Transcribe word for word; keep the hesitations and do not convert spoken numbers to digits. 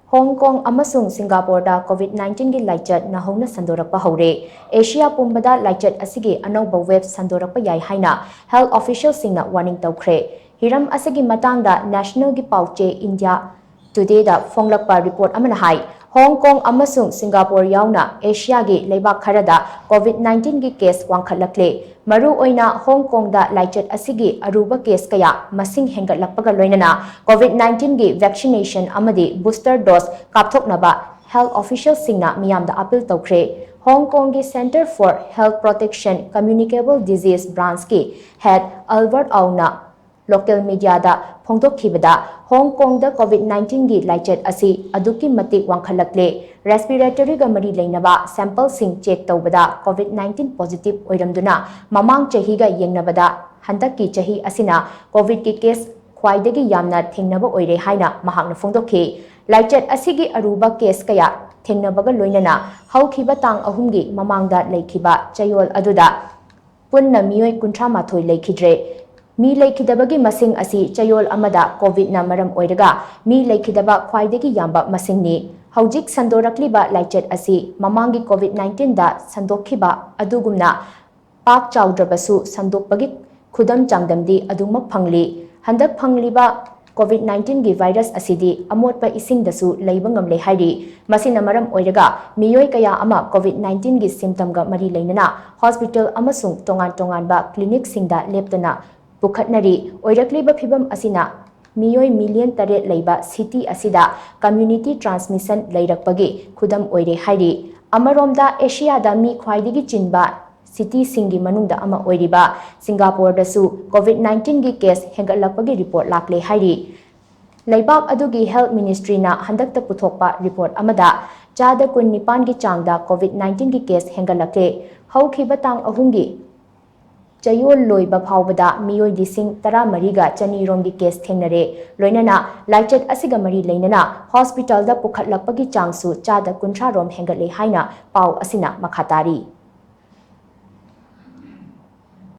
ꯍꯣꯡ ꯀꯣꯡ ꯑꯃꯁꯨꯡ ꯁꯤꯡꯒꯥꯄꯣꯔꯗ COVID nineteen ꯒꯤ ꯂꯥꯏꯆꯠ ꯅꯧꯍꯧꯅ ꯁꯟꯗꯣꯔꯛꯄ ꯍꯧꯔꯦ꯫ ꯑꯦꯁꯤꯌꯥ ꯄꯨꯝꯕꯗ ꯂꯥꯏꯆꯠ ꯑꯁꯤꯒꯤ ꯑꯅꯧꯕ wave ꯁꯟꯗꯣꯔꯛꯄ ꯌꯥꯏ ꯍꯥꯏꯅ health official ꯁꯤꯡꯅ warning ꯇꯧꯈ꯭ꯔꯦ꯫ ꯍꯤꯔꯝ ꯑꯁꯤꯒꯤ ꯃꯇꯥꯡꯗ National ꯒꯤ ꯄꯥꯎꯆꯦ India Today ꯗ ꯐꯣꯡꯂꯛꯄ report ꯑꯃꯅ ꯍꯥꯏ, ꯍꯣꯡ ꯀꯣꯡ ꯑꯃꯁꯨꯡ ꯁꯤꯡꯒꯥꯄꯣꯔ ꯌꯥꯎꯅ ꯑꯦꯁꯤꯌꯥꯒꯤ ꯂꯩꯕꯥꯛ ꯈꯔꯗ COVID nineteen ꯒꯤ case ꯋꯥꯡꯈꯠꯂꯛꯂꯦ꯫ ꯃꯔꯨꯑꯣꯏꯅ ꯍꯣꯡ ꯀꯣꯡꯗ ꯂꯥꯏꯆꯠ ꯑꯁꯤꯒꯤ ꯑꯔꯨꯕ case ꯀꯌꯥ ꯃꯁꯤꯡ ꯍꯦꯟꯒꯠꯂꯛꯄꯒ ꯂꯣꯏꯅꯅ COVID nineteen ꯒꯤ vaccination ꯑꯃꯗꯤ booster dose ꯀꯥꯞꯊꯣꯛꯅꯕ health official ꯁꯤꯡꯅ ꯃꯤꯌꯥꯝꯗ appeal ꯇꯧꯈ꯭ꯔꯦ꯫ ꯍꯣꯡ ꯀꯣꯡꯒꯤ Centre for Health Protection Communicable Disease Branch ꯀꯤ head Albert Au ꯅ local media ꯗ ꯐꯣꯡꯗꯣꯛꯈꯤꯕꯗ, ꯍꯣꯡ ꯀꯣꯡꯗ COVID nineteen ꯒꯤ ꯂꯥꯏꯆꯠ ꯑꯁꯤ ꯑꯗꯨꯛꯀꯤ ꯃꯇꯤꯛ ꯋꯥꯡꯈꯠꯂꯛꯂꯦ꯫ Respiratory ꯒ ꯃꯔꯤ ꯂꯩꯅꯕ sample ꯁꯤꯡ check ꯇꯧꯕꯗ COVID nineteen positive ꯑꯣꯏꯔꯝꯗꯨꯅ, ꯃꯃꯥꯡ ꯆꯍꯤꯒ ꯌꯦꯡꯅꯕꯗ ꯍꯟꯗꯛꯀꯤ ꯆꯍꯤ ꯑꯁꯤꯅ COVID ꯀꯤ case ꯈ꯭ꯋꯥꯏꯗꯒꯤ ꯌꯥꯝꯅ ꯊꯦꯡꯅꯕ ꯑꯣꯏꯔꯦ ꯍꯥꯏꯅ ꯃꯍꯥꯛꯅ ꯐꯣꯡꯗꯣꯛꯈꯤ꯫ ꯂꯥꯏꯆꯠ ꯑꯁꯤꯒꯤ ꯑꯔꯨꯕ case ꯀꯌꯥ ꯊꯦꯡꯅꯕꯒ ꯂꯣꯏꯅꯅ ꯍꯧꯈꯤꯕ ꯇꯥꯡ ꯑꯍꯨꯝꯒꯤ ꯃꯃꯥꯡꯗ ꯂꯩꯈꯤꯕ ꯆꯌꯣꯜ ꯑꯗꯨꯗ ꯄꯨꯟꯅ ꯃꯤꯑꯣꯏ ꯀꯨꯟꯊ꯭ꯔꯥ ꯃꯥꯊꯣꯏ ꯂꯩꯈꯤꯗ꯭ꯔꯦ꯫ ꯃꯤ ꯂꯩꯈꯤꯗꯕꯒꯤ ꯃꯁꯤꯡ ꯑꯁꯤ ꯆꯌꯣꯜ ꯑꯃꯗ COVID ꯅ ꯃꯔꯝ ꯑꯣꯏꯔꯒ ꯃꯤ ꯂꯩꯈꯤꯗꯕ ꯈ꯭ꯋꯥꯏꯗꯒꯤ ꯌꯥꯝꯕ ꯃꯁꯤꯡꯅꯤ꯫ ꯍꯧꯖꯤꯛ ꯁꯟꯗꯣꯔꯛꯂꯤꯕ ꯂꯥꯏꯆꯠ ꯑꯁꯤ ꯃꯃꯥꯡꯒꯤ COVID nineteen ꯗ ꯁꯟꯗꯣꯛꯈꯤꯕ ꯑꯗꯨꯒꯨꯝꯅ ꯄꯥꯛ ꯆꯥꯎꯗ꯭ꯔꯕꯁꯨ ꯁꯟꯗꯣꯛꯄꯒꯤ ꯈꯨꯗꯝ ꯆꯥꯡꯗꯝꯗꯤ ꯑꯗꯨꯃꯛ ꯐꯪꯂꯤ꯫ ꯍꯟꯗꯛ ꯐꯪꯂꯤꯕ COVID nineteen ꯒꯤ virus ꯑꯁꯤꯗꯤ ꯑꯃꯣꯠꯄ ꯏꯁꯤꯡꯗꯁꯨ ꯂꯩꯕ ꯉꯝꯂꯦ ꯍꯥꯏꯔꯤ꯫ ꯃꯁꯤꯅ ꯃꯔꯝ ꯑꯣꯏꯔꯒ ꯃꯤꯑꯣꯏ ꯀꯌꯥ ꯑꯃ COVID nineteen ꯒꯤ symptom ꯒ ꯃꯔꯤ ꯂꯩꯅꯅ hospital ꯑꯃꯁꯨꯡ ꯇꯣꯉꯥꯟ ꯇꯣꯉꯥꯟꯕ clinic ꯁꯤꯡꯗ ꯂꯦꯞꯇꯅ ꯄꯨꯈꯠꯅꯔꯤ꯫ ꯑꯣꯏꯔꯛꯂꯤꯕ ꯐꯤꯚꯝ ꯑꯁꯤꯅ ꯃꯤꯑꯣꯏ million ꯇꯔꯦꯠ ꯂꯩꯕ city ꯑꯁꯤꯗ community transmission ꯂꯩꯔꯛꯄꯒꯤ ꯈꯨꯗꯝ ꯑꯣꯏꯔꯦ ꯍꯥꯏꯔꯤ꯫ ꯑꯃꯔꯣꯝꯗ, ꯑꯦꯁꯤꯌꯥꯗ ꯃꯤ ꯈ꯭ꯋꯥꯏꯗꯒꯤ ꯆꯤꯟꯕ city ꯁꯤꯡꯒꯤ ꯃꯅꯨꯡꯗ ꯑꯃ ꯑꯣꯏꯔꯤꯕ ꯁꯤꯡꯒꯥꯄꯣꯔꯗꯁꯨ COVID nineteen ꯒꯤ case ꯍꯦꯟꯒꯠꯂꯛꯄꯒꯤ report ꯂꯥꯛꯂꯦ ꯍꯥꯏꯔꯤ꯫ ꯂꯩꯕꯥꯛ ꯑꯗꯨꯒꯤ health ministry ꯅ ꯍꯟꯗꯛꯇ ꯄꯨꯊꯣꯛꯄ report ꯑꯃꯗ ꯆꯥꯗ ꯀꯨꯟꯅꯤꯄꯥꯟꯒꯤ ꯆꯥꯡꯗ COVID nineteen ꯒꯤ case ꯍꯦꯟꯒꯠꯂꯛꯂꯦ꯫ ꯍꯧꯈꯤꯕ ꯇꯥꯡ ꯑꯍꯨꯝꯒꯤ ꯆꯌꯣꯜ ꯂꯣꯏꯕ ꯐꯥꯎꯕꯗ ꯃꯤꯑꯣꯏ ꯂꯤꯁꯤꯡ ꯇꯔꯥꯃꯔꯤꯒ ꯆꯅꯤ ꯔꯣꯝꯒꯤ case ꯊꯦꯡꯅꯔꯦ꯫ ꯂꯣꯏꯅꯅ ꯂꯥꯏꯆꯠ ꯑꯁꯤꯒ ꯃꯔꯤ ꯂꯩꯅꯅ hospital ꯗ ꯄꯨꯈꯠꯂꯛꯄꯒꯤ ꯆꯥꯡꯁꯨ ꯆꯥꯗ ꯀꯨꯟꯊ꯭ꯔꯥ ꯔꯣꯝ ꯍꯦꯟꯒꯠꯂꯦ ꯍꯥꯏꯅ ꯄꯥꯎ ꯑꯁꯤꯅ ꯃꯈꯥ ꯇꯥꯔꯤ꯫